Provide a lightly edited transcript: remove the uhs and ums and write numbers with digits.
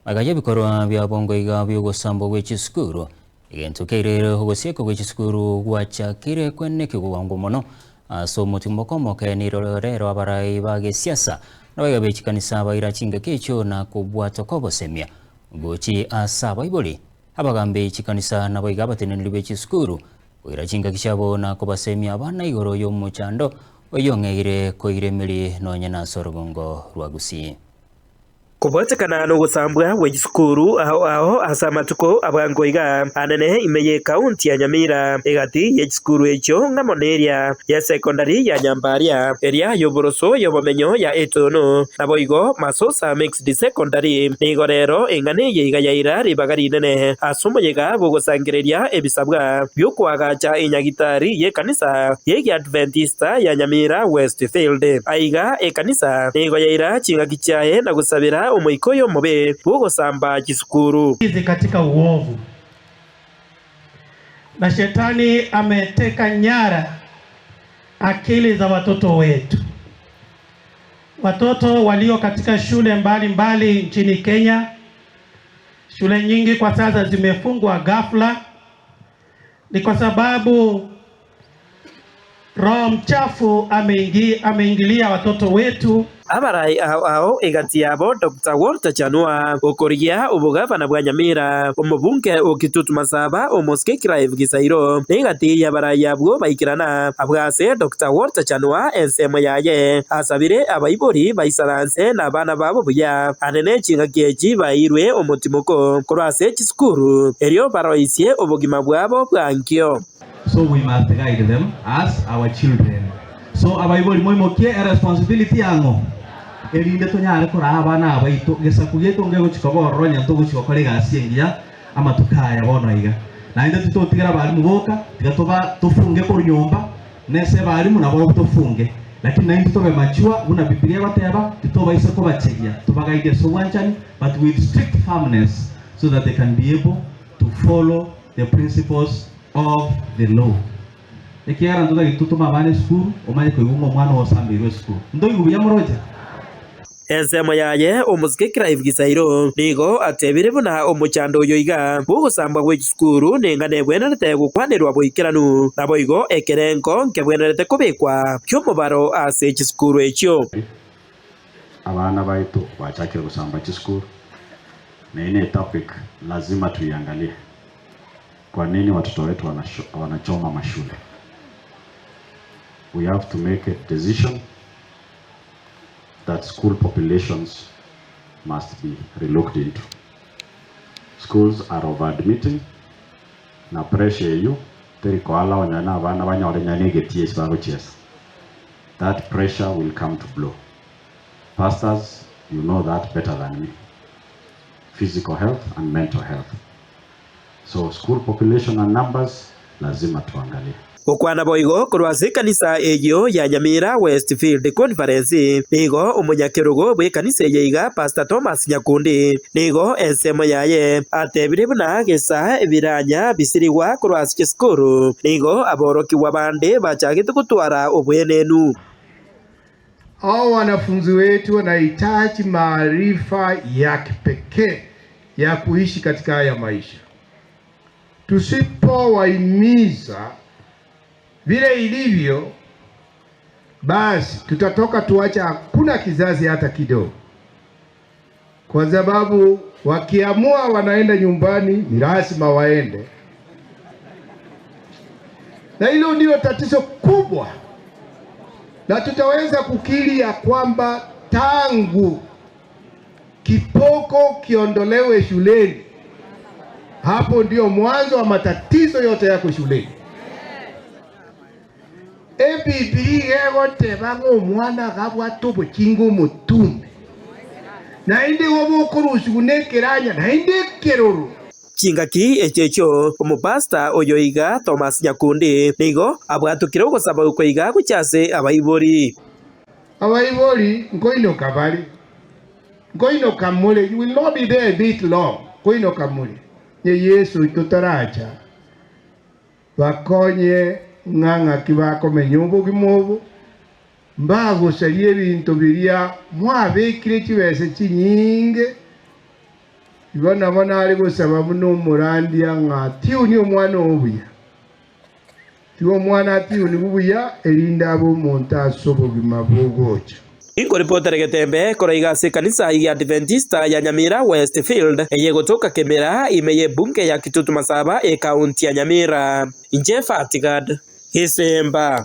Magega y'ebikorwa bia bongo iga bi'ogosambwa gwe chisukuru, egento keirire ogosiekwa gwe chisukuru gwachakire kwenekigwa bwango mono ase omotimoko omoke niroro rero abarai ba gesiasa nabaiga be chikanisa baira chingaki echio na kobwatwa kw'obosemia gochi ase abaibori, abagambi chikanisa naboigo abateneneri be chisukuru koira chingaki chiabo na kobasemia abana igoro y'omochando oyio ong'eire koira emeri nonye nase orogongo rwa Gusii. Kobwatekana nogosambwa gwe chisukuru ao ao ase amatuko a bwango iga anene ime y'ekaunti ya Nyamira, egati ye chisukuru echio ng'amo neria y'esekondari ya Nyambaria, eria y'oboroso y'obomenyo ya Etono, naboigo Masosa Mixed Secondary. Nigo rero eng'ana eye iga yaira ribaga rinene ase omoyega bw'ogosangereria ebisabwa bi'okoagacha enyagitari y'ekanisa y'Egiadventista ya Nyamira Westfield. Aiga ekanisa nigo yaira chingaki chiaye na gosabera omoika oyo omobe bw'ogosamba chisukuru. Hizi katika uovu, na shetani ameteka nyara akili za watoto wetu. Watoto walio katika shule mbalimbali mbali nchini Kenya, shule nyingi kwa sasa zimefungwa ghafla, ni kwa sababu roho mchafu ameingi, ameingilia watoto wetu. Abarai ao ao egati yabo Doctor Walter Chanua okorigia obogavana bwa Nyamira, omobunge o Kitutu Masaba omosike Clive Gisairo na egati y'abarai abwo baikerana abwo ase Doctor Walter Chanua ensemo yaye asabire abaibori baisaranse nabana babo buya ande nechingaki echi baeirwe omotimoko korwa ase chisukuru erio baroisie obogima bwabo bwa ankio. So we must guide them as our children. So abaibori moimokie eresponsibility yang'o erinde tonyare koraa abana abaito gesaku giaito ngegochi koba ororo onye ntogochi gokora egasi engiya amatuko aya bono iga. Naende titotigera abalimu boka tiga toba tofunge korwa nyomba nese abalimu nabo tofunge lakini naintwe tobe mature buna bibilia egoteba titobaisa kobachegia tobagaidie ase obwanchani but with strict firmness so that they can be able to follow the principles of the law. Ekiagera ntotagete totome abana esukuru, omanye koigwa ng'a omwana oo osambeirwe esukuru. Ntoigwe buya moroche? Ensemo yaye omosike Clive Gisairo nigo atebire buna omochando oyo iga bw'ogosambwa gwe chisukuru neng'a nebwenerete gokwanerwa boikeranu, naboigo ekerengo nkebwenerete kobekwa ki'omobaro ase chisukuru echio. Abana baito bachakire gosamba chisukuru, na eye ne topic lazima tuiangalie. Kwa nini watoto wetu wanachoma mashule? We have to make a decision that school populations must be relooked into. Schools are over admitting na pressure eyio teri koala onye na abana banyore onye na egetii ase bagochiesa. That pressure will come to blow. Pastors, you know that better than me. Physical health and mental health. So school population and numbers lazima tuangalie. Gokwana boigo korwa ase ekanisa eyio ya Nyamira Westfield Conference, nigo omonyakerogo bw'ekanisa eye iga Pastor Thomas Nyakundi nigo ensemo yaye atebire buna gesa ebiranya bisirigwa korwa ase chisukuru nigo aborokigwa bande bachagete gotwara obwenenu. Hao wanafunzi wetu wanahitaji maarifa ya kipekee ya kuishi katika haya maisha. Tusipowahimiza vile ilivyo, basi tutatoka tuacha hakuna kizazi hata kidogo, kwa sababu wakiamua wanaenda nyumbani, ni lazima waende, na hilo ndio tatizo kubwa, na tutaweza kukiri ya kwamba tangu kipoko kiondolewe shuleni, hapo ndio mwanzo wa matatizo yote yako shuleni. Ebibiri egoteba ng'a omwana gabwate obokinga omotume naende igo bokorusiwa na ekeranya naende ekeroro. Chingaki echio echio omopasta oyo iga Thomas Nyakundi nigo abwatokire ogosaba oko iga gochia ase abaibori. Abaibori nkoinoka bare, nkoinoka more, you will not be there a bit long, nkoinoka more. Onye Yeso oito taracha, bakonye ng'a ng'aki bakomenya obogima obo, mbagosaria ebinto biria mwabekire chibesa chinyinge. Igo nabo nare gosaba buna omorandia ng'a tiuni omwana oo buya. Tiga omwana atiunigwe buya, erinde abe omonto ase obogima bogocha. Inkoripotera egetembe korwa iga ase ekanisa y'Adventista ya Nyamira Westfield, eye egotoka Kemera ime y'ebunge ya Kitutu Masaba, ekaunti ya Nyamira. Inche Fatigad Gisimba.